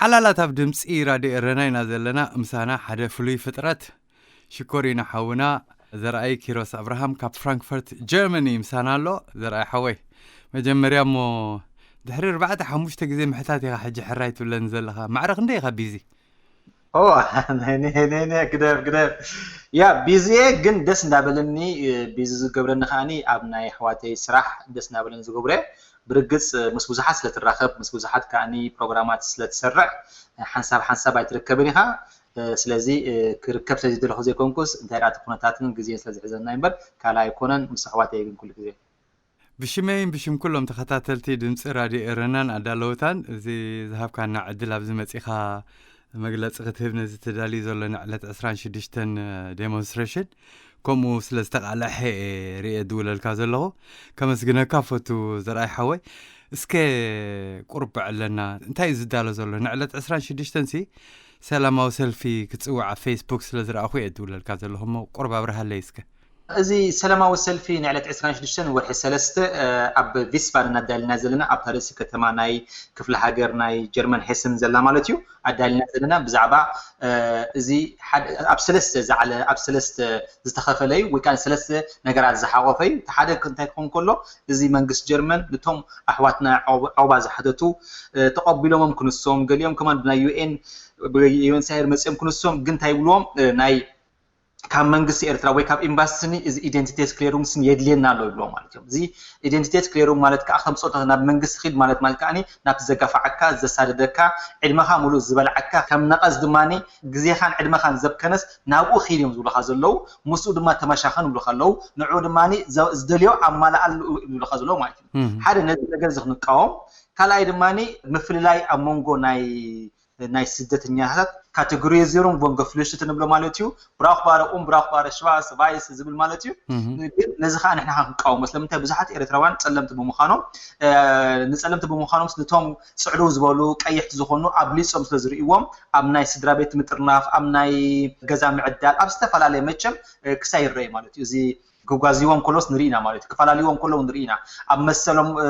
ዓላላት ኣብ ድምፂ ራድዮ ኤረና ኢና ዘለና። ምሳና ሓደ ፍሉይ ፍጥረት ሽኮሪና ሓውና ዘርኣይ ኪሮስ ኣብርሃም ካብ ፍራንክፈርት ጀርመኒ ምሳና ኣሎ። ዘርኣይ ሓወይ፣ መጀመርያ እሞ ድሕሪ ኣርባዕተ ሓሙሽተ ግዜ ምሕታት ኢኻ ሕጂ ሕራይ ትብለኒ ዘለኻ። ማዕረ ክንደይ ኢኻ ቢዚ? ኦ፣ ነይ፣ ነይ፣ ነይ፣ ነይ፣ ግደፍ፣ ግደፍ። ያ፣ ቢዚ እየ፣ ግን ደስ እንዳበለኒ፣ እ፣ ቢዚ ዝገብረኒ ከኣኒ ኣብ ናይ ኣሕዋተይ ስራሕ ደስ እንዳበለኒ ዝገብረ። ብርግጽ፣ እ፣ ምስ ብዙሓት ስለ ትራኸብ፣ ምስ ብዙሓት ከኣኒ ፕሮግራማት ስለ ትሰርዕ፣ እ፣ ሓንሳብ ሓንሳብ ኣይትርከብን ኢኻ። እ፣ ስለዚ፣ እ፣ ክርከብ ስለ ዝደለኹ ዘይኮንኩስ፣ እንታይ ደኣ እቲ ኩነታትን ግዜን ስለ ዝሕዘና እምበር፣ ካልእ ኣይኮነን። ምስ ኣሕዋተይ ግን ኩሉ ግዜ። ብሽመይን ብሽም ኩሎም ተኸታተልቲ ድምፂ ራድዮ ኤረናን ኣዳለውታን፣ እዚ ዝሃብካና ዕድል፣ ኣብዚ መፂኻ መግለፂ ክትህብ ነዚ ተዳልዩ ዘሎ ንዕለት ዕስራን ሽዱሽተን ዴሞንስትሬሽን፣ ከምኡ ስለ ዝተቃለሐ እየ ርእየ ድውለልካ ዘለኹ። ከመስግነካ ፈቱ ዘርኣይ ሓወይ። እስከ ቁርብ ኣለና፣ እንታይ እዩ ዝዳሎ ዘሎ? ንዕለት ዕስራን ሽዱሽተን ሲ ሰላማዊ ሰልፊ ክትጽውዕ ኣብ ፌስቡክ ስለ ዝረኣኹ እየ ድውለልካ ዘለኹ፣ እሞ ቁርብ ኣብርሃለይ እስከ። እዚ ሰላማዊ ሰልፊ ንዕለት ዕስራን ሽዱሽተን ወርሒ ሰለስተ፣ እ፣ ኣብ ቪስባደን ኣዳሊና ዘለና፣ ኣብታ ርእሲ ከተማ ናይ ክፍለ ሃገር ናይ ጀርመን ሄስን ዘላ ማለት እዩ። ኣዳሊና ዘለና ብዛዕባ፣ እ፣ እዚ ሓደ፣ ኣብ ሰለስተ ዝዓለ፣ ኣብ ሰለስተ ዝተኸፈለ እዩ፣ ወይ ከኣ ሰለስተ ነገራት ዝሓቆፈ እዩ። እቲ ሓደ እንታይ ክኸውን ከሎ፣ እዚ መንግስቲ ጀርመን ነቶም ኣሕዋትና ዑቕ-፣ ዑቕባ ዝሓተቱ፣ እ፣ ተቐቢሎሞም ክንሶም፣ ገሊኦም ከማን ብናይ ዩ ኤን፣ ብ-፣ ዩ ኤን ኤች ሲ ኣር መጺኦም ክንሶም፣ ግን እንታይ ይብልዎም፣ እ፣ ናይ ካብ መንግስቲ ኤርትራ ወይ ካብ ኤምባሲኒ እዚ ኢደንቲቴት ክሌሩንስን የድልየና ኣሎ ይብልዎም ማለት እዮም። እዚ ኢደንቲቴት ክሌሩን ማለት ከኣ ከምጽኦ ናብ መንግስቲ ኪድ ማለት፣ ማለት ከኣ ናብቲ ዘጋፍዓካ፣ ዘሳደደካ፣ ዕድመኻ ሙሉእ ዝበልዓካ፣ ከም ነቐዝ ድማኒ ግዜኻን ዕድመኻን ዘብከነስ ናብኡ ኪድ እዮም ዝብሉኻ ዘለዉ። ምስኡ ድማ ተመሻኸን ይብሉኻ ኣለዉ። ንዕኡ ድማኒ ዘ-፣ ዝደልዮ ኣማልኣሉ ይብሉኻ ዘለዉ ማለት እዩ። እም። ሓደ ነዚ ነገር እዚ ክንቃወም፣ ካልኣይ ድማኒ ምፍልላይ ኣብ መንጎ ናይ ናይ ስደተኛታት ካቴጎሪዜሩን ቮንገፍሉሽት ንብሎ ማለት እዩ። ብራውክባረ ኡም፣ ብራውክባረ ሽዋስ፣ ቫይስ ዝብል ማለት እዩ። እህ። ግን ነዚ ከዓ ንሕና ክንቃወሞ፣ ስለምንታይ ብዙሓት ኤርትራውያን ጸለምቲ ብምዃኖም፣ እ፣ ንጸለምቲ ብምዃኖም ነቶም ጽዕድው ዝበሉ ቀይሕቲ ዝኾኑ ኣብሊጾም ስለ ዝርእይዎም፣ ኣብ ናይ ስድራ ቤት ምጥርናፍ፣ ኣብ ናይ ገዛ ምዕዳል፣ ኣብ ዝተፈላለየ መቸም፣ እ፣ ክሳይ ይረኣዩ ማለት እዩ። እዚ ክጓዝይዎም ከሎስ ንርኢና ማለት እዩ። ክፈላልይዎም ከለዉ ንርኢና። ኣብ መሰሎም፣ እ፣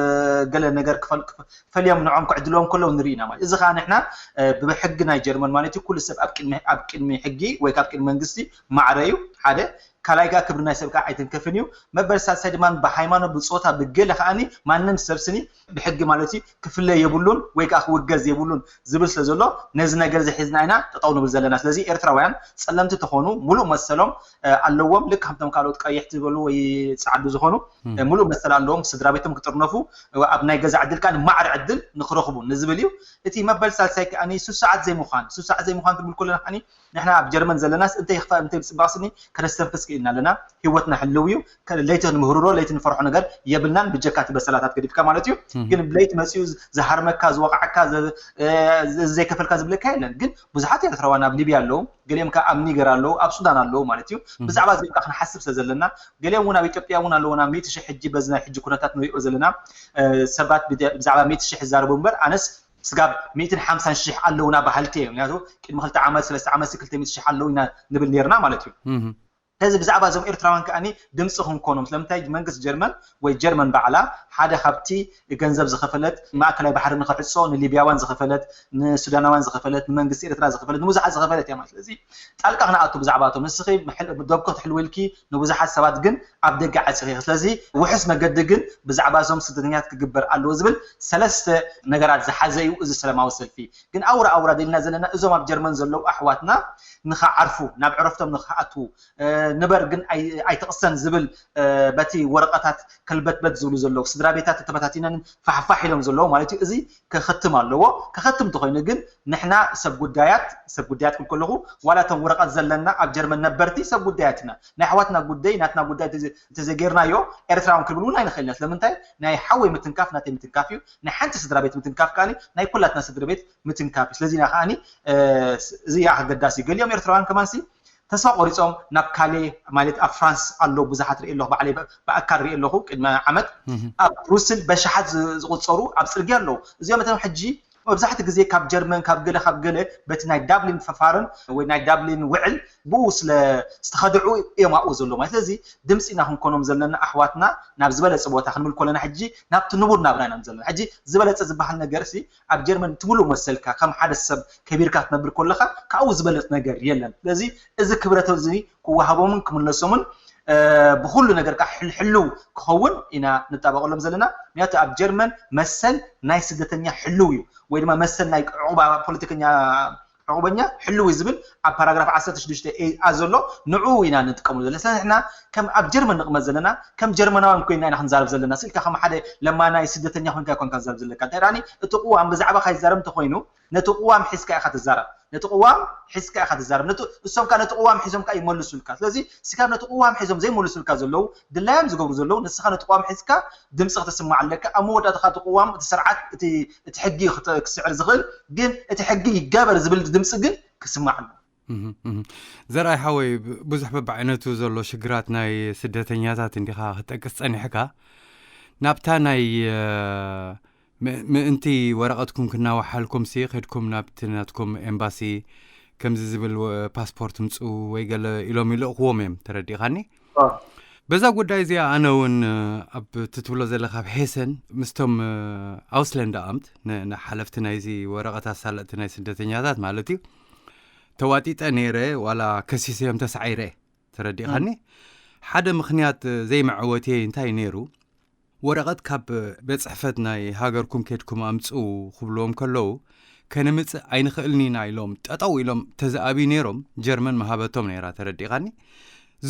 ገለ ነገር ክፈል-፣ ክፈ-፣ ፈልዮም ንዖም ክዕድልዎም ከለዉ ንርኢና ማለት እዩ። እዚ ከዓ ንሕና፣ እ፣ ብሕጊ ናይ ጀርመን ማለት እዩ፣ ኩሉ ሰብ ኣብ ቅድሚ፣ ኣብ ቅድሚ ሕጊ ወይ ካብ ቅድሚ መንግስቲ ማዕረ እዩ፣ ሓደ። ካልኣይ ከዓ ክብሪ ናይ ሰብ ከዓ ኣይትንከፍን እዩ። መበል ሳልሳይ ድማ ብሃይማኖት፣ ብጾታ፣ ብገለ ከዓኒ ማንም ሰብ ስኒ ብሕጊ ማለት እዩ ክፍለ የብሉን ወይ ከዓ ክውገዝ የብሉን ዝብል ስለ ዘሎ ነዚ ነገር እዚ ሒዝና ኢና ጠጠው ንብል ዘለና። ስለዚ ኤርትራውያን ጸለምቲ ተኾኑ ሙሉእ መሰሎም፣ እ፣ ኣለዎም። ልክ ከምቶም ካልኦት ቀይሕቲ ዝበሉ ወይ ጸዓዱ ዝኾኑ፣ እም። እ፣ ሙሉእ መሰል ኣለዎም። ስድራ ቤቶም ክጥርነፉ፣ እ፣ ኣብ ናይ ገዛ ዕድል ከዓ ማዕረ ዕድል ንክረኽቡ ንዝብል እዩ። እቲ መበል ሳልሳይ ከዓኒ ሱስ ሰዓት ዘይምዃን፣ ሱስ ሰዓት ዘይምዃን ትብል ከለና ከዓኒ ንሕና ኣብ ጀርመን ዘለናስ እንተ ይኽፋእ እንተ ይጽባቕ ስኒ ከነስተንፍስ ክኢልና ኣለና። ህይወትና ህልው እዩ። ከ-፣ ለይቲ ንምህርሮ፣ ለይቲ ንፈርሖ ነገር የብልናን ብጀካ እቲ በሰላታት ገዲፍካ ማለት እዩ። እም። ግን ለይቲ መጺኡ ዝ-፣ ዝሃርመካ፣ ዝወቕዓካ፣ ዘ-፣ እ፣ ዘ-፣ ዘይከፈልካ ዝብለካ የለን። ግን ብዙሓት ኤርትራውያን ኣብ ሊብያ ኣለዉ፣ ገሊኦም ከኣ ኣብ ኒገር ኣለዉ፣ ኣብ ሱዳን ኣለዉ ማለት እዩ። እም። ብዛዕባ እዚኦም ከኣ ክንሓስብ ስለ ዘለና፣ ገሊኦም እውን ኣብ ኢትዮጵያ እውን ኣለዉ፣ ናብ ሚእቲ ሽሕ ሕጂ በዚ ናይ ሕጂ ኩነታት ንሪኦ ዘለና፣ እ፣ ሰባት ብደ-፣ ብዛዕባ ሚእቲ ሽሕ ይዛረቡ እምበር ኣነስ ስጋብ ሚእትን ሓምሳን ሽሕ ኣለዉና በሃልቲ እዮም። ምክንያቱ ቅድሚ ክልተ ዓመት፣ ሰለስተ ዓመት፣ ክልተ ሚእቲ ሽሕ ኣለዉ ኢና ንብል ነርና ማለት እዩ። እም። ስለዚ ብዛዕባ እዞም ኤርትራውያን ከኣኒ ድምፂ ክንኮኖም፣ ስለምንታይ መንግስቲ ጀርመን ወይ ጀርመን ባዕላ ሓደ ካብቲ ገንዘብ ዝኸፈለት፣ ማእከላይ ባሕሪ ንኽዕጾ ንሊብያውያን ዝኸፈለት፣ ንሱዳናውያን ዝኸፈለት፣ ንመንግስቲ ኤርትራ ዝኸፈለት፣ ንብዙሓት ዝኸፈለት እያ ማለት። ስለዚ ጣልቃ ክንኣቱ ብዛዕባቶም፣ ንስኺ ምሕል-፣ ዶብ ከተሕልወልኪ ንብዙሓት ሰባት ግን ኣብ ደገ ዓጺኺ። ስለዚ ውሑስ መገዲ ግን ብዛዕባ እዞም ስደተኛታት ክግበር ኣለዎ ዝብል ሰለስተ ነገራት ዝሓዘ እዩ እዚ ሰላማዊ ሰልፊ። ግን ኣውራ ኣውራ ደልና ዘለና እዞም ኣብ ጀርመን ዘለዉ ኣሕዋትና ንኽዓርፉ፣ ናብ ዕረፍቶም ንኽኣትዉ፣ እ፣ ንበር ግን ኣይ-፣ ኣይትቕሰን ዝብል፣ እ፣ በቲ ወረቐታት ከልበትበት ዝብሉ ዘለዉ፣ ስድራ ቤታት ተበታቲነን ፋሕፋሕ ኢሎም ዘለዉ ማለት እዩ። እዚ ክኽትም ኣለዎ። ክኽትም እንተኾይኑ ግን ንሕና ሰብ ጉዳያት፣ ሰብ ጉዳያት ክብል ከለኹ ዋላ እቶም ወረቐት ዘለና ኣብ ጀርመን ነበርቲ ሰብ ጉዳያት ኢና። ናይ ኣሕዋትና ጉዳይ፣ ናትና ጉዳይ እንተዘ-፣ እንተዘጌርናዮ ኤርትራውን ክብል እውን ኣይንኽእል ኢና። ስለምንታይ? ናይ ሓወይ ምትንካፍ ናተይ ምትንካፍ እዩ። ናይ ሓንቲ ስድራ ቤት ምትንካፍ ከኣ ናይ ኩላትና ስድራ ቤት ምትንካፍ እዩ። ስለዚ ኢና ከኣ፣ እ፣ እዚ ኣገዳሲ እዩ። ገሊኦም ኤርትራውያን ከማንሲ ተስፋ ቆሪጾም ናብ ካሌ ማለት ኣብ ፍራንስ ኣለዉ ብዙሓት ርኢ ኣለኹ፣ ባዕለይ ብ-፣ ብኣካል ርኢ ኣለኹ። ቅድሚ ዓመት እህ። ኣብ ብሩስል በሽሓት ዝ-፣ ዝቑጸሩ ኣብ ጽርግያ ኣለዉ። እዚኦም እቶም ሕጂ መብዛሕትኡ ግዜ ካብ ጀርመን ካብ ገለ ካብ ገለ በቲ ናይ ዳብሊን ፈፋርን ወይ ናይ ዳብሊን ውዕል ብኡ ስለ ዝተኸድዑ እዮም ኣብኡ ዘሎ ማለት። ስለዚ ድምፂ ኢና ክንኮኖም ዘለና ኣሕዋትና ናብ ዝበለፀ ቦታ ክንብል ከለና ሕጂ ናብቲ ንቡር ናብራ ኢና ዘለና። ሕጂ ዝበለፀ ዝበሃል ነገር ሲ ኣብ ጀርመን ትምሉ መሰልካ ከም ሓደ ሰብ ከቢርካ ትነብር ከለካ ካብኡ ዝበለፅ ነገር የለን። ስለዚ እዚ ክብረት እዚ ክወሃቦምን ክምለሶምን ብኩሉ ነገር ከዓ ሕልሕልው ክኸውን ኢና ንጣበቀሎም ዘለና። ምክንያቱ ኣብ ጀርመን መሰል ናይ ስደተኛ ሕልው እዩ፣ ወይ ድማ መሰል ናይ ዕቁባ ፖለቲከኛ ዕቁበኛ ሕልው እዩ ዝብል ኣብ ፓራግራፍ ዓሰርተ ሽዱሽተ ኤ ኣ ዘሎ ንዑ ኢና ንጥቀሙ ዘለና። ስለዚ ንሕና ከም ኣብ ጀርመን ንቅመጥ ዘለና ከም ጀርመናውያን ኮይና ኢና ክንዛረብ ዘለና። ስልካ ከም ሓደ ለማናይ ስደተኛ ኮይንካ ይኮንካ ዝዛረብ ዘለካ እንታይ ዳኒ እቲ ቅዋም ብዛዕባ ካይዛረብ እንተኮይኑ ነቲ ቅዋም ሒዝካ ኢኻ ትዛረብ። ነቲ ቅዋም ሒዝካ ኢኻ ትዛረብ። ነቲ እሶም ከኣ ነቲ ቅዋም ሒዞም ከኣ ይመልሱልካ። ስለዚ ስጋብ ነቲ ቅዋም ሒዞም ዘይመልሱልካ ዘለዉ ድላዮም ዝገብሩ ዘለዉ ንስኻ ነቲ ቅዋም ሒዝካ ድምፂ ክተስማዕ ኣለካ። ኣብ መወዳእታ እቲ ቅዋም እቲ ስርዓት እቲ እቲ ሕጊ ክስዕር ዝኽእል ግን እቲ ሕጊ ይገበር ዝብል ድምፂ ግን ክስማዕ ኣሎ። ዘርኣይ ሓወይ ብዙሕ በብዓይነቱ ዘሎ ሽግራት ናይ ስደተኛታት እንዲኻ ክጠቅስ ጸኒሕካ ናብታ ናይ ምእንቲ ወረቐትኩም ክናዋሓልኩም ሲ ከድኩም ናብቲ ናትኩም ኤምባሲ ከምዚ ዝብል ፓስፖርት ምፁ ወይ ገለ ኢሎም ይልእኽዎም እዮም ተረዲእኻኒ በዛ ጉዳይ እዚኣ ኣነ እውን ኣብ ትትብሎ ዘለካ ኣብ ሄሰን ምስቶም ኣውስለንዳ ኣምት ንሓለፍቲ ናይዚ ወረቐት ኣሳለጥቲ ናይ ስደተኛታት ማለት እዩ ተዋጢጠ ነይረ ዋላ ከሲሰዮም ተሳዒረ ተረዲእካኒ ሓደ ምክንያት ዘይመዐወትየ እንታይ ነይሩ ወረቐት ካብ ቤት ጽሕፈት ናይ ሃገርኩም ኬድኩም ኣምጽኡ ክብልዎም ከለዉ ከነምጽእ ኣይንኽእልን ኢና ኢሎም ጠጠው ኢሎም ተዝኣብዩ ነይሮም ጀርመን ምሃበቶም ነይራ ተረዲእኻኒ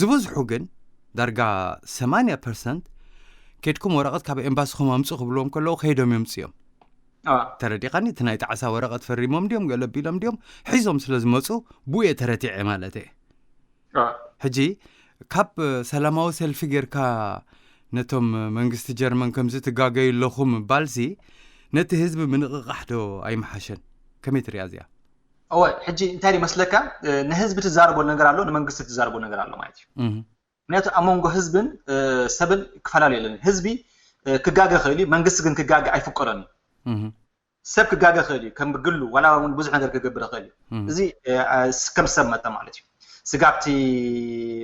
ዝበዝሑ ግን ዳርጋ ሰማንያ ፐርሰንት ኬድኩም ወረቐት ካብ ኤምባስኹም ኣምጽኡ ክብልዎም ከለዉ ከይዶም የምጽዮም ተረዲእኻኒ እቲ ናይ ጣዕሳ ወረቐት ፈሪሞም ድዮም ገለ ቢሎም ድዮም ሒዞም ስለ ዝመጹ ብኡ እየ ተረቲዐ ማለት እየ ሕጂ ካብ ሰላማዊ ሰልፊ ጌርካ ነቶም መንግስቲ ጀርመን ከምዚ ትጋገዩ ኣለኹም ምባልሲ ነቲ ህዝቢ ምንቕቓሕ ዶ ኣይምሓሸን? ከመይ ትሪኣ እዚኣ? እወ ሕጂ እንታይ ይመስለካ ንህዝቢ ትዛረቦ ነገር ኣሎ ንመንግስቲ ትዛረቦ ነገር ኣሎ ማለት እዩ ምክንያቱ ኣብ መንጎ ህዝብን ሰብን ክፈላለዩ የለን ህዝቢ ክጋገ ክእል እዩ መንግስቲ ግን ክጋገ ኣይፍቀዶን እዩ ሰብ ክጋገ ክእል እዩ ከም ግሉ ዋላ እውን ብዙሕ ነገር ክገብር ክእል እዩ እዚ ከም ሰብ መጠን ማለት እዩ ስጋብቲ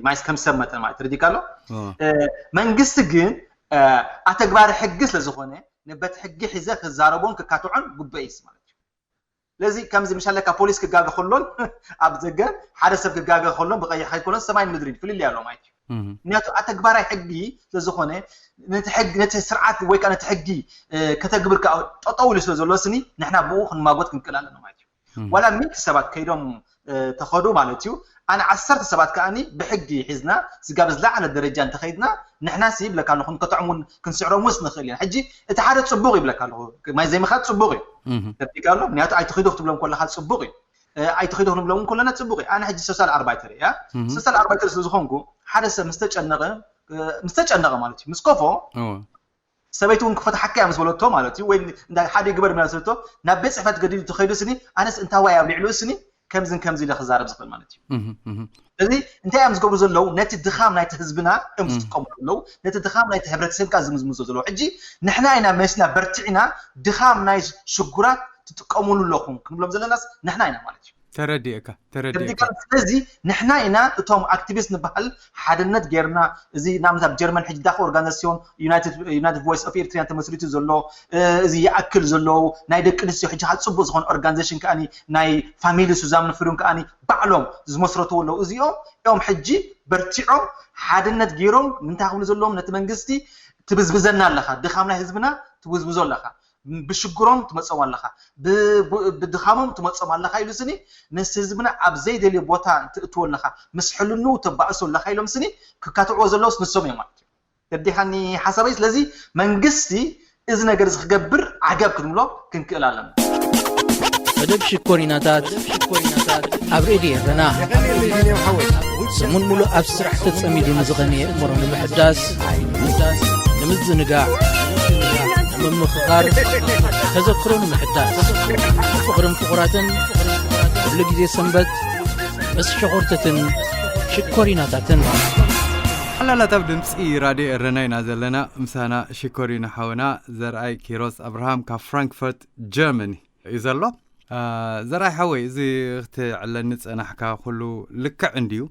ማይስ ከም ሰብ መጠን ማለት ርዲካ ኣሎ መንግስቲ ግን ኣተግባሪ ሕጊ ስለ ዝኾነ ንበት ሕጊ ሒዘ ክዛረቦን ክካትዖን ጉበይስ ማለት እዩ ስለዚ ከምዚ ምሻለካ ፖሊስ ክጋገ ከሎን ኣብ ደገ ሓደ ሰብ ክጋገ ከሎን ብቀይሕ ከይኮሎን ሰማይን ምድሪን ፍልልይ ኣሎ ማለት እዩ ምክንያቱ ኣተግባራይ ሕጊ ስለዝኾነ ነቲ ስርዓት ወይ ከዓ ነቲ ሕጊ ከተግብር ከዓ ጠጠው ኢሉ ስለ ዘሎ ስኒ ንሕና ብኡ ክንማጎት ክንክእል ኣለና ማለት እዩ ዋላ ሚእቲ ሰባት ከይዶም ተኸዱ ማለት እዩ ኣነ ዓሰርተ ሰባት ከዓኒ ብሕጊ ሒዝና ስጋብ ዝለዓለ ደረጃ እንተኸይድና ንሕና ሲ ይብለካ ኣለኹ ንከትዖም እውን ክንስዕሮም ውስ ንኽእል ኢና ሕጂ እቲ ሓደ ፅቡቅ ይብለካ ኣለኹ ማይ ዘይምኻድ ፅቡቅ እዩ ተርዲካ ኣሎ ምክንያቱ ኣይትኺዶ ክትብሎም ከለካ ፅቡቅ እዩ ኣይትኺዶ ክንብሎም ከለና ፅቡቅ እዩ ኣነ ሕጂ ሶሻል ኣርባይተር እያ ሶሻል ኣርባይተር ስለ ዝኾንኩ ሓደ ሰብ ምስተጨነቀ ምስተጨነቀ ማለት እዩ ምስ ከፎ ሰበይቲ እውን ክፈትሓካ እያ ምስ በለቶ ማለት እዩ ወይ ሓደ ግበር ማለት ስለቶ ናብ ቤት ፅሕፈት ገዲሉ ተኸይዱ ስኒ ኣነስ እንታዋ እያ ኣብ ልዕሉ ስኒ ከምዝን ከምዚ ኢለ ክዛረብ ዝኽእል ማለት እዩ እዚ እንታይ እዮም ዝገብሩ ዘለዉ ነቲ ድኻም ናይቲ ህዝብና እዮም ዝጥቀሙ ዘለዉ ነቲ ድኻም ናይቲ ሕብረተሰብ ካ ዝምዝምዞ ዘለዉ ሕጂ ንሕና ኢና መሲና በርቲዕና ድኻም ናይ ሽጉራት ትጥቀሙሉ ኣለኹም ክንብሎም ዘለናስ ንሕና ኢና ማለት እዩ ተረዲእካ ተረዲእካ ስለዚ ንሕና ኢና እቶም ኣክቲቪስት ንበሃል ሓድነት ጌርና እዚ ንኣብነት ኣብ ጀርመን ሕጂ ዳኸ ኦርጋናይዜሽን ዩናይትድ ቮይስ ኦፍ ኤርትሪያን ተመስሪቱ ዘሎ እዚ ይኣክል ዘለዉ ናይ ደቂ ኣንስትዮ ሕጂ ከዓ ፅቡቅ ዝኾነ ኦርጋናይዜሽን ከዓ ናይ ፋሚሊ ሱዛን ፍሩን ከዓ ባዕሎም ዝመስረትዎ ኣለዉ እዚኦም እዮም ሕጂ በርቲዖም ሓድነት ገይሮም ምንታይ ክብሉ ዘለዎም ነቲ መንግስቲ ትብዝብዘና ኣለካ ድኻም ናይ ህዝብና ትብዝብዞ ኣለካ ብሽግሮም ትመፆም ኣለካ ብድኻሞም ትመፆም ኣለካ ኢሉ ስኒ ምስ ህዝብና ኣብ ዘይደልዮ ቦታ ትእትዎ ኣለካ ምስ ሕልንኡ ተባእሶ ኣለካ ኢሎም ስኒ ክካትዕዎ ዘለውስ ንሶም እዮም ማለት እዩ ተዲኻኒ ሓሳበይ ስለዚ መንግስቲ እዚ ነገር እዚ ክገብር ዓገብ ክንብሎ ክንክእል ኣለና መደብ ሽኮሪናታት ኣብ ሬድዮ ኤረና ሰሙን ሙሉእ ኣብ ስራሕ ተጸሚዱ ንዝቐነየ እምሮ ንምሕዳስ ንምዝንጋዕ ንምምኽኻር ተዘክሮ ንምሕዳስ ፍቕርን ፍቑራትን ኩሉ ግዜ ሰንበት ምስ ሸኾርተትን ሽኮሪናታትን ሓላላት ኣብ ድምፂ ራድዮ ኤረና ኢና ዘለና ምሳና ሽኮሪና ሓውና ዘርኣይ ኪሮስ ኣብርሃም ካብ ፍራንክፈርት ጀርመኒ እዩ ዘሎ። ዘራይ ሓወይ፣ እዚ ክትዕለኒ ጸናሕካ ኩሉ ልክዕ እንድዩ።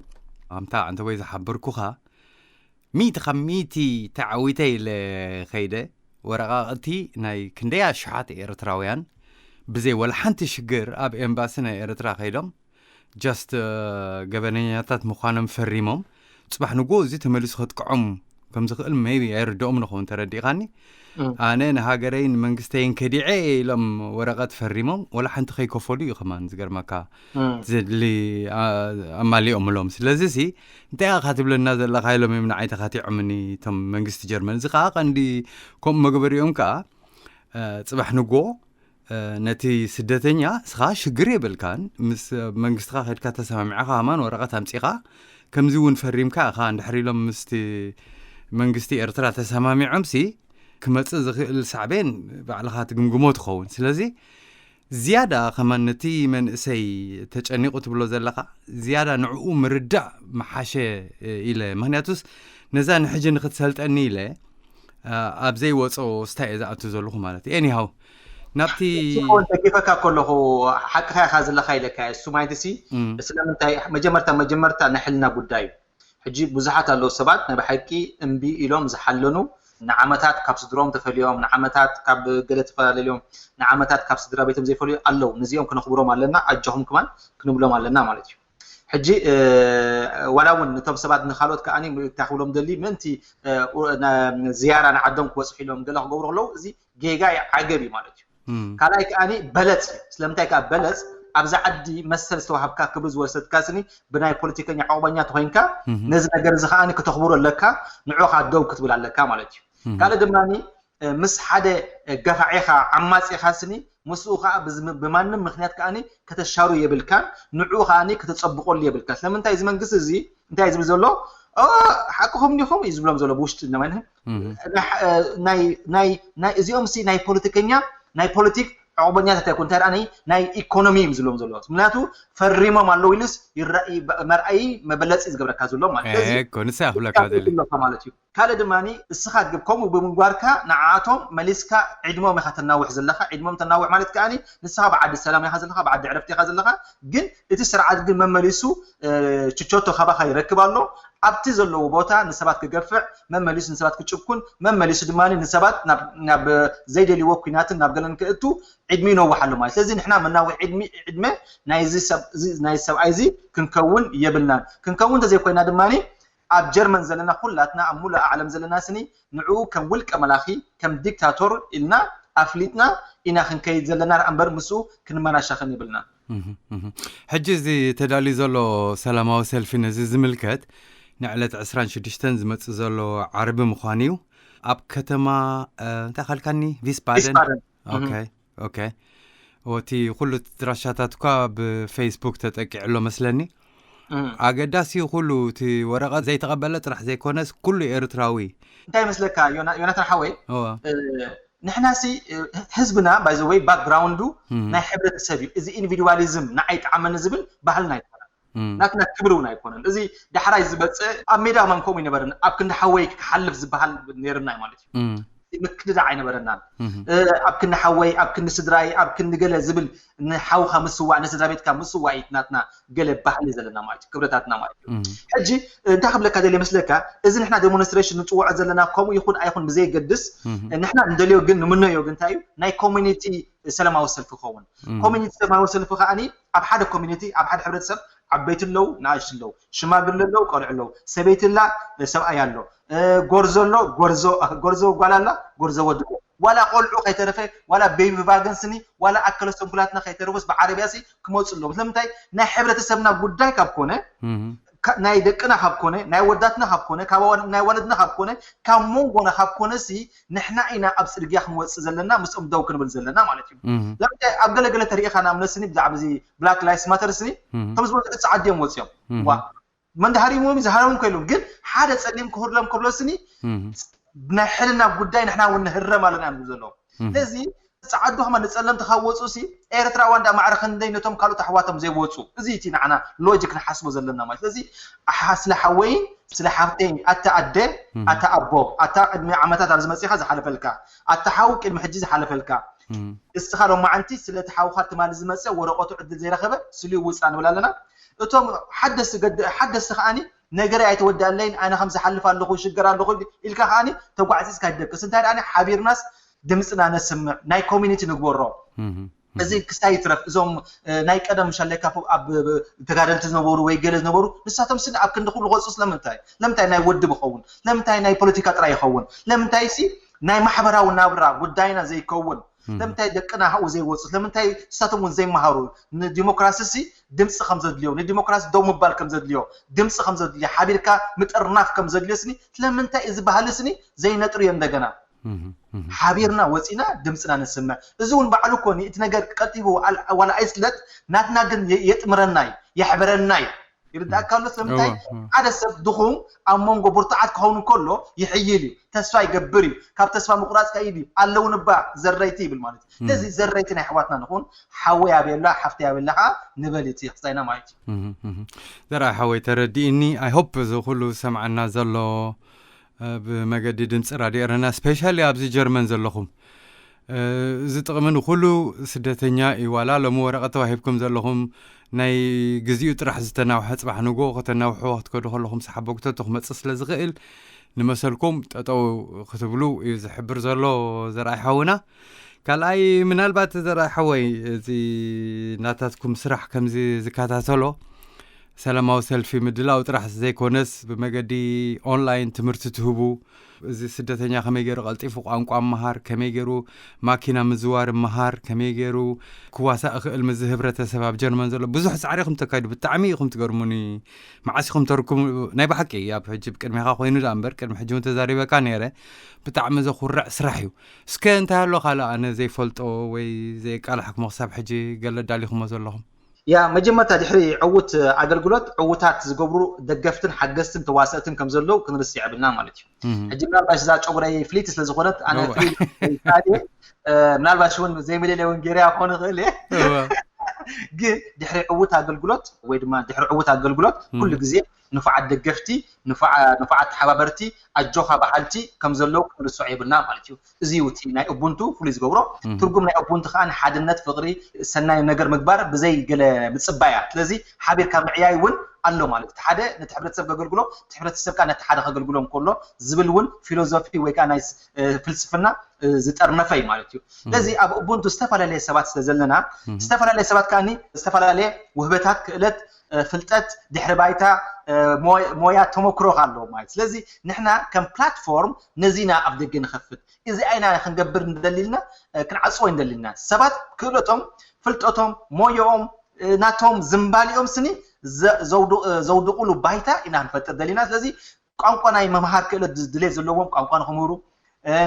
ኣምታ እንተ ወይ ዝሓበርኩኻ፣ ሚእቲ ካብ ሚእቲ ተዓዊተ ኢለ ኸይደ። ወረቓቕቲ ናይ ክንደይ ኣሽሓት ኤርትራውያን ብዘይ ወላ ሓንቲ ሽግር ኣብ ኤምባሲ ናይ ኤርትራ ኸይዶም፣ just ገበነኛታት ምዃኖም ፈሪሞም፣ ጽባሕ ንጎ እዚ ተመሊሱ ከጥቅዖም ከም ዝኽእል maybe ኣይርድኦም ንኸውን፣ ተረዲእኻኒ? ኣነ ንሃገረይን መንግስተይን ከዲዐ ኢሎም ወረቐት ፈሪሞም፣ ወላ ሓንቲ ከይከፈሉ እዩ ከማን ዝገርመካ፣ ዘድሊ ኣማሊኦምሎም። ስለዚ ሲ እንታይ ኢኻ ትብለና ዘለኻ ኢሎም እዮም ንዓይ ተኻቲዖምኒ እቶም መንግስቲ ጀርመን። እዚ ከዓ ቀንዲ ከምኡ መግበሪኦም ከዓ ጽባሕ ንጎ ነቲ ስደተኛ እስኻ ሽግር የብልካን፣ ምስ መንግስትኻ ከድካ ተሰማሚዕኻ ከማን ወረቐት ኣምጺኻ፣ ከምዚ እውን ፈሪምካ ኢኻ እንድሕር ኢሎም ምስቲ መንግስቲ ኤርትራ ተሰማሚዖም ሲ ክመጽእ ዝኽእል ሳዕቤን ባዕልኻ ትግምግሞ ትኸውን። ስለዚ ዝያዳ ከማን ነቲ መንእሰይ ተጨኒቑ ትብሎ ዘለኻ ዝያዳ ንዕኡ ምርዳእ ምሓሸ ኢለ። ምኽንያቱስ ነዛ ንሕጂ ንክትሰልጠኒ ኢለ ኣብ ዘይወጾ ስታይ እየ ዝኣቱ ዘለኹ ማለት እዩ። ኤኒሃው ናብቲ ደጊፈካ ከለኹ ሓቅኻ ኢኻ ዘለኻ ኢለካ እሱ ማለት ሲ ስለምንታይ መጀመርታ መጀመርታ ናይ ሕልና ጉዳይ እዩ። ሕጂ ብዙሓት ኣለዉ ሰባት ናይ ብሓቂ እምቢ ኢሎም ዝሓለኑ ንዓመታት ካብ ስድሮም ተፈልዮም ንዓመታት ካብ ገለ ተፈላለዮም ንዓመታት ካብ ስድራ ቤቶም ዘይፈልዩ ኣለዉ። ንዚኦም ክነኽብሮም ኣለና፣ ኣጆኹም ክማን ክንብሎም ኣለና ማለት እዩ። ሕጂ ዋላ እውን ነቶም ሰባት ንካልኦት ከኣ እንታይ ክብሎም ደሊ ምእንቲ ዝያራ ንዓዶም ክበፅሑ ኢሎም ገለ ክገብሩ ከለዉ እዚ ጌጋ እዩ፣ ዓገብ እዩ ማለት እዩ። ካልኣይ ከኣ በለፅ እዩ። ስለምንታይ ከኣ በለፅ ኣብዛ ዓዲ መሰል ዝተዋሃብካ ክብሪ ዝወሰድካ ስኒ ብናይ ፖለቲከኛ ዓቕበኛ ተኮይንካ ነዚ ነገር እዚ ከኣ ክተኽብሮ ኣለካ፣ ንዑ ከኣ ደው ክትብል ኣለካ ማለት እዩ። ካልእ ድማ ምስ ሓደ ገፋዒኻ ዓማፂኻ ስኒ ምስኡ ከዓ ብማንም ምክንያት ከዓ ከተሻሩ የብልካን፣ ንዑ ከዓ ከተፀብቆሉ የብልካ። ስለምንታይ እዚ መንግስቲ እዚ እንታይ ዝብል ዘሎ ሓቅኹም ዲኹም እዩ ዝብሎም ዘሎ ብውሽጢ እዚኦም ሲ ናይ ፖለቲከኛ ናይ ፖለቲክ ዕቑበኛታት ኣይኮን እንታይ ደኣ ናይ ኢኮኖሚ እዮም ዝብሎም ዘሎ ምክንያቱ ፈሪሞም ኣለዉ ኢሉስ መርኣይ መበለፂ ዝገብረካ ዘሎ ማለት እዩ። ንሳ ክብለካ ማለት እዩ። ካልእ ድማ እስኻ ግብ ከምኡ ብምግባርካ ንዓቶም መሊስካ ዕድሞም ኢኻ ተናውሕ ዘለኻ። ዕድሞም ተናውሕ ማለት ከዓ ንስኻ ብዓዲ ሰላም ኢኻ ዘለኻ፣ ብዓዲ ዕረፍቲ ኢኻ ዘለኻ። ግን እቲ ስርዓት ግን መመሊሱ ችቾቶ ካባኻ ይረክብ ኣሎ። ኣብቲ ዘለዎ ቦታ ንሰባት ክገፍዕ መመሊሱ ንሰባት ክጭኩን መመሊሱ ድማ ንሰባት ናብ ዘይደልይዎ ኩናትን ናብ ገለን ክእቱ ዕድሚ ይነውሕ ኣሎ ማለት። ስለዚ ንሕና መናውሒ ዕድመ ናይዚ ሰብኣይ እዚ ክንከውን የብልናን። ክንከውን እንተዘይኮይና ድማ ኣብ ጀርመን ዘለና ኩላትና ኣብ ሙሉእ ዓለም ዘለና ስኒ ንዕኡ ከም ውልቀ መላኺ ከም ዲክታቶር ኢልና ኣፍሊጥና ኢና ክንከይድ ዘለና ደኣ እምበር ምስኡ ክንመናሻኸን የብልና። ሕጂ እዚ ተዳልዩ ዘሎ ሰላማዊ ሰልፊ ነዚ ዝምልከት ንዕለት ዕስራን ሽዱሽተን ዝመፅእ ዘሎ ዓርቢ ምዃኑ እዩ። ኣብ ከተማ እንታይ ካልካኒ ቪስባደን። ኦኬ ኦኬ። እቲ ኩሉ ድራሻታት እኳ ብፌስቡክ ተጠቂዑ ኣሎ መስለኒ። ኣገዳሲ ኩሉ እቲ ወረቐት ዘይተቐበለ ጥራሕ ዘይኮነስ ኩሉ ኤርትራዊ። እንታይ መስለካ ዮናታን ሓወይ፣ ንሕና ሲ ህዝብና ባይዘወይ ባክግራውንዱ ናይ ሕብረተሰብ እዩ። እዚ ኢንዲቪድዋሊዝም ንዓይ ጠዓመኒ ዝብል ባህልና ኣይኮነን። ናትና ክብሪ እውን ኣይኮነን። እዚ ዳሕራይ ዝበፅእ ኣብ ሜዳ ማን ከምኡ ይነበረን ኣብ ክንዲ ሓወይ ክሓልፍ ዝበሃል ነይርና ማለት እዩ። ምክድዳዕ ኣይነበረናን። ኣብ ክንዲ ሓወይ ኣብ ክንዲ ስድራይ ኣብ ክንዲ ገለ ዝብል ንሓውካ ምስዋእ ንስድራ ቤትካ ምስዋእ እዩ ናትና ገለ ባህሊ ዘለና ማለት እዩ፣ ክብረታትና ማለት እዩ። ሕጂ እንታይ ክብለካ ደልየ መስለካ፣ እዚ ንሕና ዴሞንስትሬሽን ንፅውዖ ዘለና ከምኡ ይኹን ኣይኹን ብዘየገድስ ንሕና ንደልዮ ግን ንምነዮ ግን እንታይ እዩ ናይ ኮሚኒቲ ሰላማዊ ሰልፊ ክኸውን። ኮሚኒቲ ሰላማዊ ሰልፊ ከዓኒ ኣብ ሓደ ኮሚኒቲ ኣብ ሓደ ሕብረተሰብ ዓበይቲ ኣለዉ ንኣሽቱ ኣለዉ ሽማግለ ኣለዉ ቆልዑ ኣለዉ ሰበይቲ ኣላ ሰብኣይ ኣሎ ጎርዞ ኣሎ ጎርዞ ጓል ኣላ ጎርዞ ወዲ ዋላ ቆልዑ ከይተረፈ ዋላ ቤቢ ቫገን ስኒ ዋላ ኣከለ ሰንኩላትና ከይተረፈስ ብዓረብያ ሲ ክመፁ ኣለዎም። ስለምንታይ ናይ ሕብረተሰብና ጉዳይ ካብ ኮነ ናይ ደቅና ካብ ኮነ ናይ ወዳትና ካብ ኮነ ናይ ዋለድና ካብ ኮነ ካብ መንጎና ካብ ኮነ ሲ ንሕና ኢና ኣብ ፅርግያ ክንወፅእ ዘለና ምስኦም ደው ክንብል ዘለና ማለት እዩ። ለምንታይ ኣብ ገለገለ ተሪኢኻ ንኣብነት ስኒ ብዛዕባ እዚ ብላክ ላይፍስ ማተር ስኒ ከም ዝበሉ እቲ ዓዲ እዮም ወፅኦም ዋ መንዳሃሪሞም ዝሃረሙ ከይሎም ግን ሓደ ፀሊም ክህርሎም ከብሎ ስኒ ናይ ሕልና ጉዳይ ንሕና እውን ንህረም ኣለና እዮም ዘለዉ። ስለዚ ፃዓዱ ከማ ንፀለምቲ ካብ ወፁ ሲ ኤርትራውያን ዳ ማዕረ ክንደይ ነቶም ካልኦት ኣሕዋቶም ዘይወፁ እዚ እቲ ንዓና ሎጂክ ንሓስቦ ዘለና ማለት ስለዚ ኣሓ ስለ ሓወይን ስለ ሓፍተይን ኣታ ኣደ ኣታ ኣቦ ኣታ ቅድሚ ዓመታት ኣብ ዝመፅኻ ዝሓለፈልካ ኣታ ሓው ቅድሚ ሕጂ ዝሓለፈልካ ንስኻ ሎማዓንቲ ስለቲ ሓውኻ ትማሊ ዝመፀ ወረቐቱ ዕድል ዘይረኸበ ስልዩ ውፃ ንብል ኣለና። እቶም ሓደስቲ ከዓኒ ነገረይ ኣይተወዳእለይን፣ ኣነ ከም ዝሓልፍ ኣለኹ፣ ይሽገር ኣለኹ ኢልካ ከዓኒ ተጓዕፂፅካ ይደቅስ። እንታይ ደኣ ሓቢርናስ ድምፅና ነስምዕ፣ ናይ ኮሚኒቲ ንግበሮ። እዚ ክሳይ ይትረፍ እዞም ናይ ቀደም ሻለካ ኣብ ተጋደልቲ ዝነበሩ ወይ ገለ ዝነበሩ ንሳቶም ስኒ ኣብ ክንዲ ኩሉ ክወፁ ስለምንታይ? ለምንታይ ናይ ወድብ ይኸውን? ለምንታይ ናይ ፖለቲካ ጥራይ ይኸውን? ለምንታይ ሲ ናይ ማሕበራዊ ናብራ ጉዳይና ዘይከውን? ለምንታይ ደቅና ሃኡ ዘይወፁ? ለምንታይ ንሳቶም እውን ዘይመሃሩ? ንዲሞክራሲ ሲ ድምፂ ከም ዘድልዮ፣ ንዲሞክራሲ ደው ምባል ከም ዘድልዮ፣ ድምፂ ከም ዘድልዮ፣ ሓቢርካ ምጥርናፍ ከም ዘድልዮ ስኒ ስለምንታይ እዚ ባህሊ ስኒ ዘይነጥርዮ እንደገና? ሓቢርና ወፂና ድምፅና ንስምዕ። እዚ እውን ባዕሉ እኮ እቲ ነገር ቀልጢፉ ዋላ ኣይስለጥ ናትና ግን የጥምረና እዩ፣ የሕብረና እዩ። ይርዳእካ ኣሎ ስለምንታይ? ሓደ ሰብ ድኹም ኣብ መንጎ ብርቱዓት ክኸውን ከሎ ይሕይል እዩ፣ ተስፋ ይገብር እዩ። ካብ ተስፋ ምቁራፅ ከይድ እዩ ኣለውን እባ ዘረይቲ ይብል ማለት እዩ። ስለዚ ዘረይቲ ናይ ኣሕዋትና ንኹን። ሓወይ ኣበየላ ሓፍተይ ኣበየላ ከዓ ንበል እቲ ክስታይና ማለት እዩ። ዘርኣይ ሓወይ ተረዲእኒ። I hope እዚ ኩሉ ዝሰምዓና ዘሎ ብመገዲ ድምፂ ራድዮ ኤረና ስፔሻሊ ኣብዚ ጀርመን ዘለኹም እዚ ጥቕሚ ንኩሉ ስደተኛ እዩ። ዋላ ሎሚ ወረቐት ተዋሂብኩም ዘለኹም ናይ ግዚኡ ጥራሕ ዝተናውሐ ፅባሕ ንግሆ ከተናውሕዎ ክትከዱ ከለኹም ሰሓቦግተቱ ክመፅእ ስለ ዝኽእል ንመሰልኩም ጠጠው ክትብሉ እዩ ዝሕብር ዘሎ ዘርኣይ ሓውና። ካልኣይ ምናልባት ዘርኣይ ሓወይ እዚ ናታትኩም ስራሕ ከምዚ ዝከታተሎ ሰላማዊ ሰልፊ ምድላው ጥራሕ ዘይኮነስ ብመገዲ ኦንላይን ትምህርቲ ትህቡ እዚ ስደተኛ ከመይ ገይሩ ቀልጢፉ ቋንቋ ምሃር ከመይ ገይሩ ማኪና ምዝዋር ምሃር ከመይ ገይሩ ክዋሳእ እኽእል ምስዚ ህብረተሰብ ኣብ ጀርመን ዘሎ ብዙሕ ፃዕሪ ኢኹም ተካይዱ ብጣዕሚ ኢኹም ትገርሙኒ። መዓስ ኢኹም ተርኩም ናይ ብሓቂ ኣብ ሕጂ ቅድሚኻ ኮይኑ ዳ እምበር ቅድሚ ሕጂ እውን ተዛሪበካ ነይረ። ብጣዕሚ ዘኹርዕ ስራሕ እዩ። እስከ እንታይ ኣሎ ካልእ ኣነ ዘይፈልጦ ወይ ዘየቃላሕኩሞ ክሳብ ሕጂ ገለ ዳሊኹሞ ዘለኹም? ያ መጀመርታ ድሕሪ ዕዉት ኣገልግሎት ዕዉታት ዝገብሩ ደገፍትን ሓገዝትን ተዋሰእትን ከም ዘለዉ ክንርስዕ የብልና ማለት እዩ። ሕጂ ምናልባሽ እዛ ጨጉረይ ፍልይቲ ስለ ዝኾነት ኣነ ምናልባሽ እውን ዘይመለለይ እውን ገይረያ ክኾን ይኽእል እየ። ግን ድሕሪ ዕዉት ኣገልግሎት ወይ ድማ ድሕሪ ዕዉት ኣገልግሎት ኩሉ ግዜ ንፉዓት ደገፍቲ፣ ንፉዓት ተሓባበርቲ፣ ኣጆኻ በሃልቲ ከም ዘለዉ ክንርስዖ የብልና ማለት እዩ። እዚ እዩ እቲ ናይ ኡቡንቱ ፍሉይ ዝገብሮ። ትርጉም ናይ ኡቡንቱ ከዓ ንሓድነት፣ ፍቕሪ፣ ሰናይ ነገር ምግባር ብዘይ ገለ ምፅባያ። ስለዚ ሓቢርካ ምዕያይ እውን ኣሎ ማለት እዩ። ሓደ ነቲ ሕብረተሰብ ከገልግሎ፣ እቲ ሕብረተሰብ ከዓ ነቲ ሓደ ከገልግሎ እንከሎ ዝብል እውን ፊሎዞፊ ወይ ከዓ ናይ ፍልስፍና ዝጠርነፈ እዩ ማለት እዩ። ስለዚ ኣብ ኡቡንቱ ዝተፈላለየ ሰባት ስለ ዘለና ዝተፈላለየ ሰባት ከዓ ዝተፈላለየ ውህበታት፣ ክእለት፣ ፍልጠት፣ ድሕሪ ባይታ፣ ሞያ፣ ተመክሮ ኣለዎም ማለት። ስለዚ ንሕና ከም ፕላትፎርም ነዚ ኢና ኣብ ደገ ንኸፍት። እዚ ኣይና ክንገብር እንደሊልና ክንዓፅዎ እንደሊልና ሰባት ክእለቶም፣ ፍልጠቶም፣ ሞያኦም፣ ናቶም ዝንባሊኦም ስኒ ዘውድቑሉ ባይታ ኢና ክንፈጥር ደሊና። ስለዚ ቋንቋ ናይ ምምሃር ክእለት ድሌት ዘለዎም ቋንቋ ንክምህሩ፣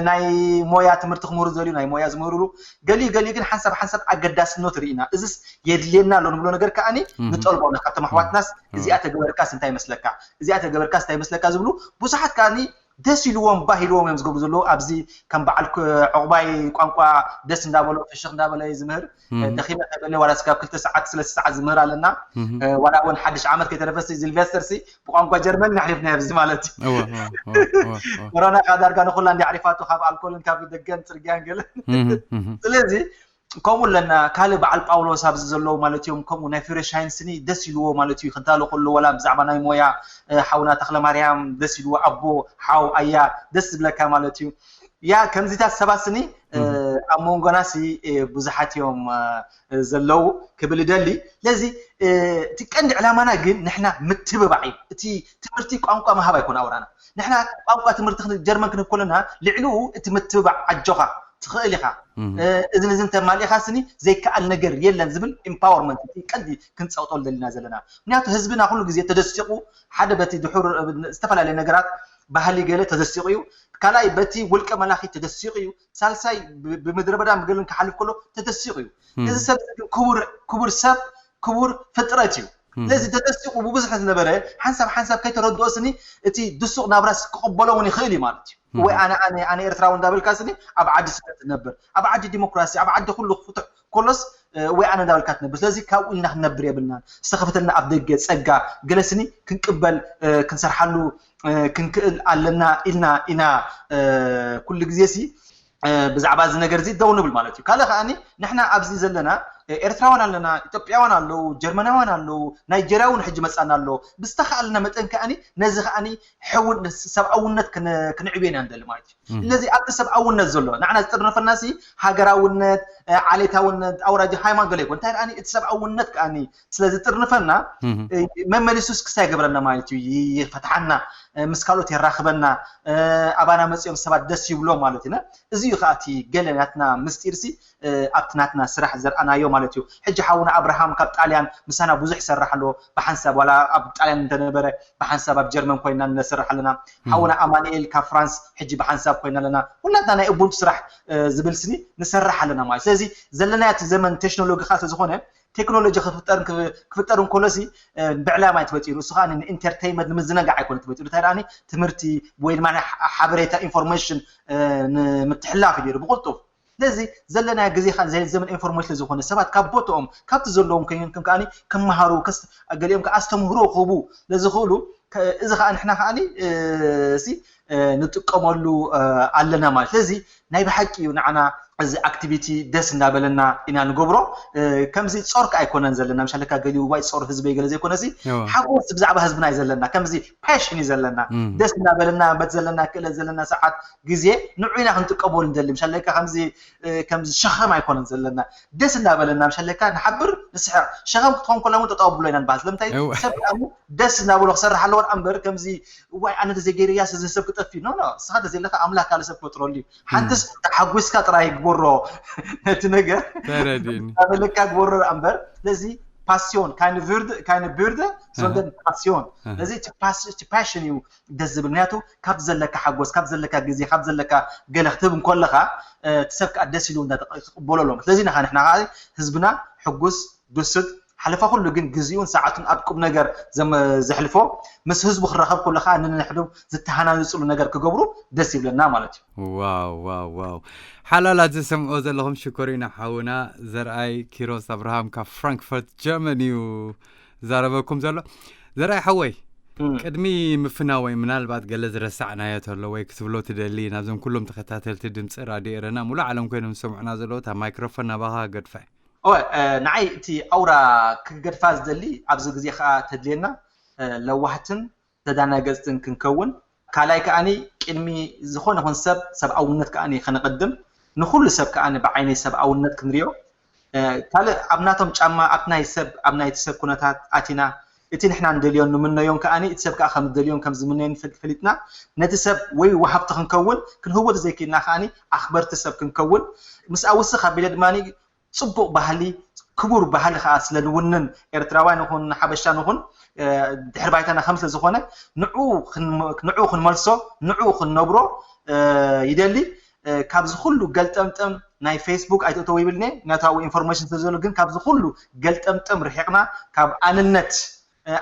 ናይ ሞያ ትምህርቲ ክምህሩ ዝደልዩ ናይ ሞያ ዝምህሩሉ፣ ገሊኡ ገሊኡ ግን ሓንሳብ ሓንሳብ ኣገዳስነቱ ርኢና እዚስ የድልየና ኣሎ ንብሎ ነገር ከዓኒ ንጠልቦ ኣለና ካብቶም ኣሕዋትናስ እዚኣ ተገበርካስ እንታይ ይመስለካ፣ እዚኣ ተገበርካስ እንታይ ይመስለካ ዝብሉ ብዙሓት ከዓኒ ደስ ኢልዎም ባህ ኢልዎም እዮም ዝገብሩ ዘለዉ። ኣብዚ ከም በዓል ዕቑባይ ቋንቋ ደስ እንዳበሎ ፍሽኽ እንዳበለ እዩ ዝምህር። ደኺመ ከይበለ ዋላ ስጋብ ክልተ ሰዓት ስለስተ ሰዓት ዝምህር ኣለና። ዋላ እውን ሓድሽ ዓመት ከይተረፈ ሲልቨስተር ሲ ብቋንቋ ጀርመን ነሕሊፍና ኣብዚ ማለት እዩ። ኮሮና ከዓ ዳርጋ ንኩላ እንዲ ዓሪፋቶ ካብ ኣልኮልን ካብ ደገን ፅርግያን ገለ። ስለዚ ከምኡ ኣለና ካልእ በዓል ጳውሎስ ኣብዚ ዘለዉ ማለት እዮም። ከምኡ ናይ ፍሬሻይን ስኒ ደስ ኢልዎ ማለት እዩ። ክዳሎ ከሎ ዋላ ብዛዕባ ናይ ሞያ ሓውና ተክለ ማርያም ደስ ኢልዎ ኣቦ ሓው ኣያ ደስ ዝብለካ ማለት እዩ። ያ ከምዚታት ሰባት ስኒ ኣብ መንጎና ሲ ብዙሓት እዮም ዘለዉ ክብል እደሊ። ስለዚ እቲ ቀንዲ ዕላማና ግን ንሕና ምትብባዕ እዩ። እቲ ትምህርቲ ቋንቋ ምሃብ ኣይኮነ ኣውራና። ንሕና ቋንቋ ትምህርቲ ጀርመን ክንብ ከለና ልዕሊኡ እቲ ምትብባዕ ኣጆኻ ትኽእል ኢኻ፣ እዝን እዝን ተማሊእኻ ስኒ ዘይከኣል ነገር የለን ዝብል ኢምፓወርመንት እቲ ቀንዲ ክንፀውጠሉ ደሊና ዘለና። ምክንያቱ ህዝብና ኩሉ ግዜ ተደሲቑ ሓደ በቲ ድሑር ዝተፈላለየ ነገራት ባህሊ ገለ ተደሲቑ እዩ። ካልኣይ በቲ ውልቀ መላኺ ተደሲቑ እዩ። ሳልሳይ ብምድረ በዳ ምግልን ክሓልፍ ከሎ ተደሲቑ እዩ። እዚ ሰብ ክቡር ሰብ ክቡር ፍጥረት እዩ። ስለዚ ተደሲቑ ብብዝሒ ዝነበረ ሓንሳብ ሓንሳብ ከይተረድኦ ስኒ እቲ ድሱቕ ናብራስ ክቕበሎ እውን ይኽእል እዩ ማለት እዩ። ወይ ኣነ ኣነ ኣነ ኤርትራዊ እንዳበልካ ስኒ ኣብ ዓዲ ስደት ትነብር ኣብ ዓዲ ዲሞክራሲ ኣብ ዓዲ ኩሉ ፍትሕ ኮሎስ ወይ ኣነ እንዳበልካ ትነብር። ስለዚ ካብኡ ኢልና ክንነብር የብልናን። ዝተኸፈተልና ኣብ ደገ ፀጋ ገለ ስኒ ክንቅበል ክንሰርሓሉ ክንክእል ኣለና ኢልና ኢና ኩሉ ግዜ ሲ ብዛዕባ እዚ ነገር እዚ ደው ንብል ማለት እዩ። ካልእ ከዓኒ ንሕና ኣብዚ ዘለና ኤርትራውያን ኣለና፣ ኢትዮጵያውያን ኣለዉ፣ ጀርመናውያን ኣለዉ፣ ናይጀርያ እውን ሕጂ መጻና ኣሎ። ብዝተኻእለና መጠን ከዓኒ ነዚ ከዓኒ ሕውን ሰብኣውነት ክንዕብዮ ኢና ንደሊ ማለት እዩ። ስለዚ ኣብቲ ሰብኣውነት ዘሎ ንዓና ዝጥርንፈና ሲ ሃገራውነት፣ ዓሌታውነት፣ ኣውራጃ፣ ሃይማኖት ገለ ይኮን። እንታይ ከዓኒ እቲ ሰብኣውነት ከዓኒ ስለ ዝጥርንፈና መመሊሱስ ክስታይ ይገብረና ማለት እዩ። ይፈትሓና፣ ምስ ካልኦት የራኽበና፣ ኣባና መጺኦም ሰባት ደስ ይብሎ ማለት ኢና። እዚ እዩ ከዓ እቲ ገለ ናትና ምስጢር ሲ ኣብቲ ናትና ስራሕ ዘርኣናዮ ማለት እዩ። ሕጂ ሓውና ኣብርሃም ካብ ጣልያን ምሳና ብዙሕ ይሰርሕ ኣሎ ብሓንሳብ፣ ዋላ ኣብ ጣልያን እንተነበረ ብሓንሳብ ኣብ ጀርመን ኮይና ንሰርሕ ኣለና። ሓውና ኣማንኤል ካብ ፍራንስ ሕጂ ብሓንሳብ ኮይና ኣለና። ኩላትና ናይ እቡንቱ ስራሕ ዝብል ስኒ ንሰርሕ ኣለና ማለት። ስለዚ ዘለናዮ እቲ ዘመን ቴክኖሎጂ ከዓ ስለዝኾነ ቴክኖሎጂ ክፍጠር ክፍጠር እንከሎ ሲ ብዕላማ እዩ ተፈጢሩ። እሱ ከዓ ንኢንተርቴይንመንት ንምዝነጋዕ ኣይኮነ ተፈጢሩ። እንታይ ደኣ ትምህርቲ ወይ ድማ ሓበሬታ ኢንፎርሜሽን ንምትሕላፍ እዩ ብቁልጡፍ። ስለዚ ዘለና ግዜ ከዓ ዘመን ኢንፎርሜሽን ዝኾነ ሰባት ካብ ቦትኦም ካብቲ ዘለዎም ኮይኖም ከም ከዓኒ ክመሃሩ ገሊኦም ከዓ ኣስተምህሮ ክህቡ ለዝኽእሉ እዚ ከዓ ንሕና ከዓኒ ሲ ንጥቀመሉ ኣለና ማለት። ስለዚ ናይ ብሓቂ እዩ ንዓና እዚ ኣክቲቪቲ ደስ እናበለና ኢና ንገብሮ። ከምዚ ጾር ከዓ ኣይኮነን ዘለና። ምሻለካ ገሊኡ ዋይ ጾር ህዝበይ ገለ ዘይኮነ ሲ ሓጎስ ብዛዕባ ህዝብና እዩ ዘለና። ከምዚ ፓሽን እዩ ዘለና። ደስ እናበለና በት ዘለና ክእለት ዘለና ሰዓት ግዜ ንዑ ኢና ክንጥቀመሉ ንደሊ። ምሻለካ ከምዚ ከምዚ ሸኸም ኣይኮነን ዘለና። ደስ እናበለና ምሻለካ ንሓብር ንስሕቕ። ሸኸም ክትኾን ከላ እውን ጠጠው ብሎ ኢና ንበሃል። ስለምንታይ ሰብ ደስ እናበሎ ክሰርሕ ኣለዎ እምበር ከምዚ ዋይ ኣነ ተዘይገይርያ ስዚ ሰብ ክጠፊ ኖ ኖ እስኻ ተዘይለካ ኣምላክ ካልእ ሰብ ክፈጥረሉ እዩ። ሓንትስ ተሓጒስካ ጥራይ ግበሮ ነቲ ነገር ተረዲኒ። በለካ ግበሮ እምበር ስለዚ ፓስዮን ካይነ ቪርድ ካይነ ቢርደ ሶንደን ፓስዮን ስለዚ እቲ ፓሽን እዩ ደስ ዝብል ምክንያቱ ካብ ዘለካ ሓጎስ ካብ ዘለካ ግዜ ካብ ዘለካ ገለ ክትህብ እንኮለካ እቲ ሰብ ከዓ ደስ ኢሉ እንዳተቀበሎ ኣለዎ ስለዚ ንካ ንሕና ከዓ ህዝብና ሕጉስ ብስጥ ሓለፋ ኩሉ ግን ግዜኡን ሰዓቱን ኣብ ቁም ነገር ዘሕልፎ ምስ ህዝቡ ክራኸብ ከሎ ከዓ ንንሕዱ ዝተሃናንፅሉ ነገር ክገብሩ ደስ ይብለና ማለት እዩ። ዋው ዋው ዋው ሓላላት ዝሰምዖ ዘለኹም ሽኮሪና ሓውና ዘርኣይ ኪሮስ ኣብርሃም ካብ ፍራንክፈርት ጀርመን እዩ ዛረበኩም ዘሎ። ዘርኣይ ሓወይ ቅድሚ ምፍናወይ ምናልባት ገለ ዝረሳዕናዮ ተሎ ወይ ክትብሎ ትደሊ ናብዞም ኩሎም ተኸታተልቲ ድምፂ ራድዮ ኤረና ሙሉእ ዓለም ኮይኖም ዝሰምዑና ዘለዉ እታ ማይክሮፎን ናባኻ ገድፋ። እወ፣ ንዓይ እቲ ኣውራ ክገድፋ ዝደሊ ኣብዚ ግዜ ከኣ ተድልየና ለዋህትን ተዳናገጽትን ክንከውን፣ ካልኣይ ከኣ ቅድሚ ዝኾነ ይኹን ሰብ ሰብኣውነት ከኣ ከነቐድም፣ ንኹሉ ሰብ ከኣ ብዓይኒ ሰብኣውነት ክንሪኦ፣ ካልእ ኣብ ናቶም ጫማ ኣብቲ ናይ ሰብ ኣብ ናይቲ ሰብ ኩነታት ኣቲና እቲ ንሕና ንደልዮን ንምነዮን ከኣ እቲ ሰብ ከኣ ከም ዝደልዮን ከም ዝምነዮን ፈሊጥና ነቲ ሰብ ወይ ወሃብቲ ክንከውን ክንህቦ ተዘይክኢልና ከኣ ኣኽበርቲ ሰብ ክንከውን ምስኣ ውስኽ ኣቢለ ድማ ጽቡቕ ባህሊ ክቡር ባህሊ ከዓ ስለ ንውንን ኤርትራውያን ይኹን ሓበሻ ንኹን ድሕሪ ባይታና ከም ስለ ዝኾነ ንዑ ክንመልሶ ንዑ ክንነብሮ ይደሊ። ካብዚ ኩሉ ገልጠምጠም ናይ ፌስቡክ ኣይትእተው ይብልኒ ነታዊ ኢንፎርሜሽን ስለ ዘሎ ግን ካብዚ ኩሉ ገልጠምጠም ርሒቕና ካብ ኣንነት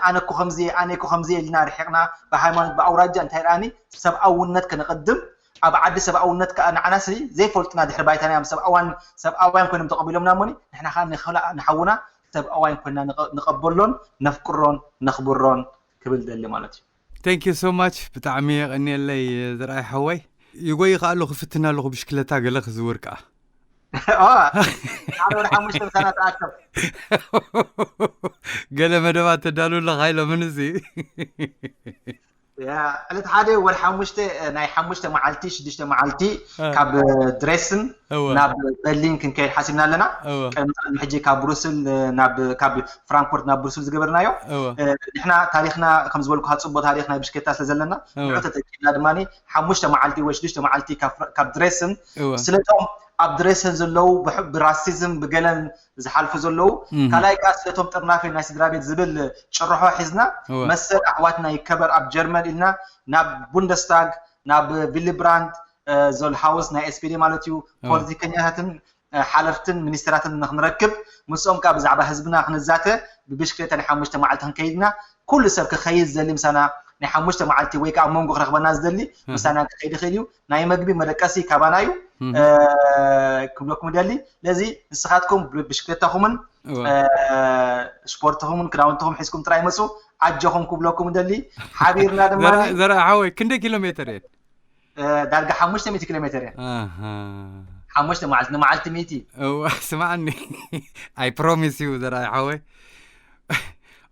ኣነ እኮ ከምዚ ኣነ እኮ ከምዚ ኢልና ርሒቕና ብሃይማኖት ብኣውራጃ እንታይ ደኣኒ ሰብኣውነት ከነቐድም ኣብ ዓዲ ሰብኣውነት ከዓ ንዓና ስኒ ዘይፈልጡና ድሕሪ ባይታና እዮም ሰብኣውያን ሰብኣውያን ኮይኖም ተቐቢሎምና እሞኒ ንሕና ከዓ ንክላ ንሓውና ሰብኣውያን ኮይና ንቐበሎን ነፍቅሮን ነኽብሮን ክብል ደሊ ማለት እዩ። Thank you so much ብጣዕሚ የቐንየለይ ዘርኣይ ሓወይ። ይጎይ ከኣሉ ክፍትና ኣለኹ ብሽክለታ ገለ ክዝውር ከዓ ሓደ ወደ ሓሙሽተ ምሳና ተኣከብ ገለ መደባት ተዳሉ ኣለኻ ኢሎምን እዚ ዕለት ሓደ ወር ሓሙሽተ ናይ ሓሙሽተ መዓልቲ ሽዱሽተ መዓልቲ ካብ ድሬስን ናብ በርሊን ክንከይድ ሓሲብና ኣለና። ቅድሚ ሕጂ ካብ ብሩስል ካብ ፍራንክፎርት ናብ ብሩስል ዝገበርናዮ ንሕና ታሪክና ከም ዝበልኩ ጽቡቅ ታሪክ ናይ ብሽክሌታ ስለ ዘለና ንዑ ተጠቂምና ድማ ሓሙሽተ መዓልቲ ወይ ሽዱሽተ መዓልቲ ካብ ድሬስን ስለቶም ኣብ ድሬሰን ዘለዉ ብራሲዝም ብገለን ዝሓልፉ ዘለዉ ካልኣይ ከዓ ስለቶም ጥርናፊ ናይ ስድራ ቤት ዝብል ጭርሖ ሒዝና መሰል ኣሕዋትና ይከበር ኣብ ጀርመን ኢልና ናብ ቡንደስታግ ናብ ቪሊብራንድ ዞልሃውስ ናይ ኤስፒዲ ማለት እዩ ፖለቲከኛታትን ሓለፍትን ሚኒስትራትን ንክንረክብ ምስኦም ከዓ ብዛዕባ ህዝብና ክንዛተ ብብሽክሌታ ናይ ሓሙሽተ መዓልቲ ክንከይድና ኩሉ ሰብ ክኸይድ ዝደሊ ምሳና ናይ ሓሙሽተ መዓልቲ ወይ ከዓ ኣብ መንጎ ክረክበና ዝደሊ ምሳና ክኸይድ ይኽእል እዩ ናይ መግቢ መደቀሲ ካባና እዩ ክብለኩም ደሊ ለዚ ንስኻትኩም ብሽክሌታኹምን ስፖርትኹምን ክዳውንትኹም ሒዝኩም ጥራይ መፁ ኣጆኹም ክብለኩም ደሊ ሓቢርና ድማ ዘርኣ ሓወይ ክንደይ ኪሎ ሜትር እየን እ፣ ዳርጋ ሓሙሽተ ሚእቲ ኪሎ ሜትር እያ። ሓሙሽተ መዓልቲ፣ ንመዓልቲ ሚእቲ። እዋ፣ ስማዕኒ። I promise you ዘርኣይ ሓወይ፣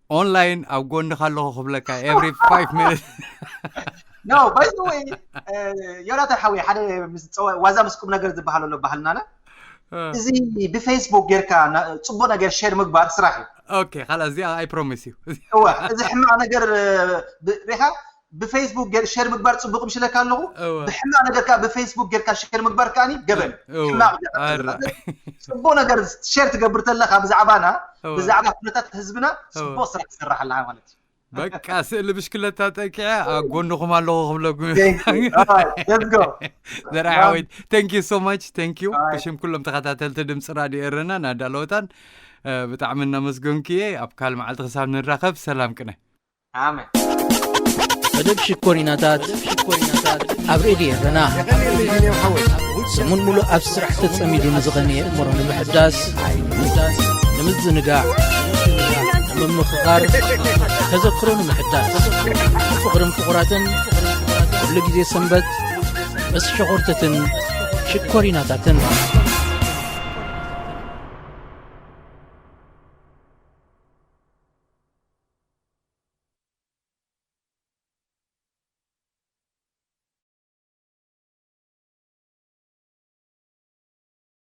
ኦንላይን ኣብ ጎንኻ ኣለኹ ክብለካ every five minutes። No, by the way, ዮናታን ሓወይ፣ ሓደ ዋዛ ምስ ቁም ነገር ዝበሃል ኣሎ ባህልናና። እዚ ብፌስቡክ ጌርካ ጽቡቅ ነገር ሼር ምግባር ስራሕ እዩ። Okay፣ ካላ እዚኣ I promise you። እዋ፣ እዚ ሕማቅ ነገር ሪኻ ብፌስቡክ ሼር ምግባር ጽቡቅ ምሽለካ ኣለኹ። ብሕማቅ ነገር ከዓ ብፌስቡክ ጌርካ ሼር ምግባር ከዓኒ ገበን። ጽቡቅ ነገር ሼር ትገብር ተለካ ብዛዕባና፣ ብዛዕባ ኩነታት ህዝብና ጽቡቅ ስራሕ ትሰርሕ ኣለካ ማለት እዩ። በቃ ስእሊ ብሽክለታ ጠቂዐ ኣብ ጎንኹም ኣለኹ ክብለኩም። Let's go። ዘርኣይ ሓወይ፣ thank you so much። Thank you። ብሽም ኩሎም ተኸታተልቲ ድምፂ ራድዮ ኤረና ናዳለወታን ብጣዕሚ እናመስገንኩ እየ። ኣብ ካልእ መዓልቲ ክሳብ ንራኸብ ሰላም ቅነ። ኣሜን። መደብ ሽኮሪናታት ኣብ ሬድዮ ኤረና ሰሙን ሙሉእ ኣብ ስራሕ ተጸሚዱ ንዝቐነየ እምሮ ንምሕዳስ፣ ንምዝንጋዕ፣ ንምምኽኻር፣ ተዘክሮ ንምሕዳስ፣ ፍቕርን ፍቑራትን ኩሉ ግዜ ሰንበት ምስ ሸኾርተትን ሽኮሪናታትን።